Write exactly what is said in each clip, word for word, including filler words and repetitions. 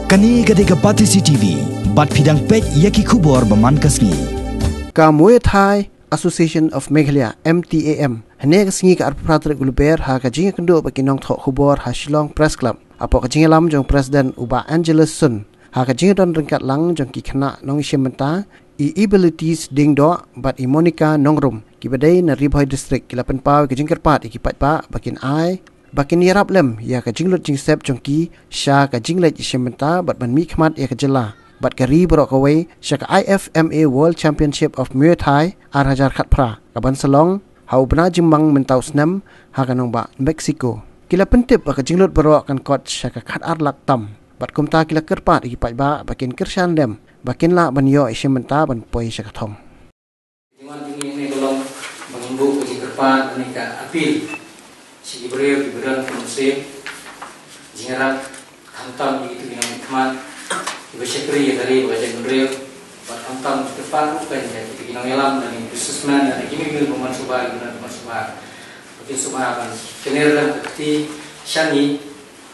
Kane ka dei ka Batesi T V, bad phi dang peit ïa ki khubor ba man ka sngi. Ka Muay Thai Association of Meghalaya, M T A M, hynne ka sngi ka arphew phra tarik u Lber ha ka jingïakynduh bad ki nongthoh khubor ha Shillong Press Club, hapoh ka jingïalam jong President u Bah Angelus Sun, ha ka jingdon ryngkat lang jong ki khynnah nongïashim bynta, i Abilities Diengdoh bad i Monica Nongrum, kiba dei na Ri Bhoi District, ki la pynpaw ïa ka jingkyrpad ïa ki paidbah ba kin ai, ba kin ïarap lem ïa ka jinglut jingsep jong ki sha ka jingleit ïashim bynta bad ban mihkhmat ïa ka jylla bad ka ri baroh kawei sha ka I F M A World Championship of Muay Thai ar hajar khatphra, kaban sa long ha u bnai Jymmang mynta u snem ha ka nongbah Mexico. Ki la pyntip ba ka jinglut baroh kan kot sha ka khatar lak tam, bad kumta ki la kyrpad ïa ki paidbah ba kin kyrshan lem ba kin lah ban ïoh ïashim bynta ban poi sha ka thong. Jingwan jong ngi hangne ka long ba ngin buh ka jingkyrpad, ne ka appeal, sha ki briew kiba don ka mynsiem jingïarap, khamtam ïa kito ki nongmihkhmat kiba shakri ïa ka ri bad ka jaitbynriew, bad khamtam jingkyrpad ruh ïa kito ki nongïalam, ne ki businessman, ne ki mihmir bymman shuwa, kiba don bymman shuwa, ba kin sngewbha ban kyner lem ka kti sha ngi,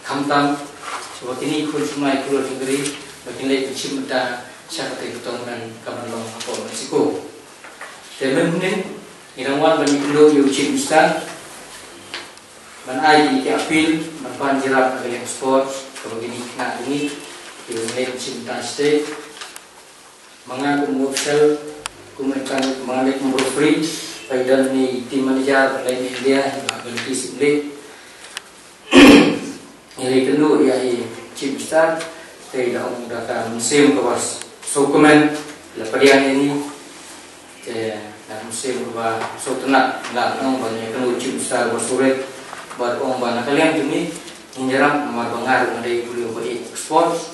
khamtam shuwa kine ki khun samla ki khlur jong ka ri, ba kin leit ban shim bynta sha katei ka tournament kaban long hapoh Mexico. Te mynhynnin ngi dang wan ban ïakynduh ïa u Chief Minister ban ai ïa ki appeal ban pan jingïarap na ka liang sports, kaba kine ki khynnah jong ngi kiba leit ban shim bynta sha state. Ma nga kum u official, kum u, ma nga leit kum u referee, bad don i team manager ba leit na India, i Bah Balki Syiemlieh. Ngi la ïakynduh ïa i Chief Minister, te i la ong da ka mynsiem kaba sngewkmen, la pdiang ïa ngi, te da ka mynsiem kaba sngewtynnat, la ong ba ngi ïakynduh Chief Minister ba sngewrit, bad ong ba na ka liang jong ngi ngin ïarap namar ba nga ruh nga dei u briew ba ïeit sports,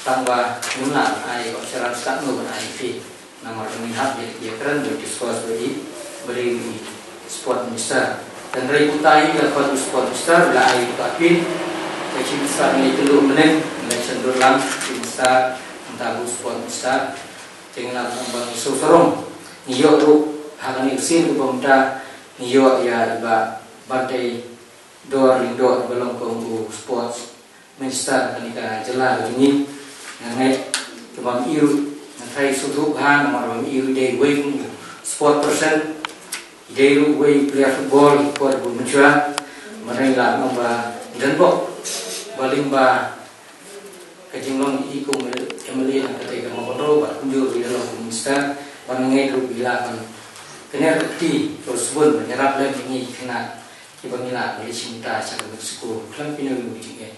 tang ba ngim lah ban ai ka sharan stad no ban ai phi. Namar ba ngin hap ïa, ïakren bad discuss bad i, bad i Sport Minister. Hynrei kumta i la khot u Sport Minister, la ai ka appeal, ka Chief Minister, ngi kylluh mynnin, ngi la ïakynduh lang Chief Minister, kumta u Sport Minister. Te ngi la ong ba ngi sngewsarong, ngi ïoh ruh ha kane ka sien kaba mynta, ngi ïoh ïa i Bah Banteidor Lyngdoh ba long kum u Sports Minister kane ka jylla ka jong ngi. Nga ngeit kaba ym i ruh, nga tharai sngewthuh bha namar ba ym i ruh i dei uwei kum u sport person, i dei ruh uwei u player football, i por ba mynshuwa. Mynta ngi la ong ba ngi donbok ba lyngba ka jinglong i kum u M L A na katei ka Mawkynrew, bad kumjuh ruh i la long kum u minister, bad nga ngeit ruh i la ban kynnoh ka kti ka sbun ban ïarap lem ïa ngi ki khynnah kiba ngi lah ban leit shim bynta sha ka Mexico. Khlem pynïoh ïa ngi jingeh.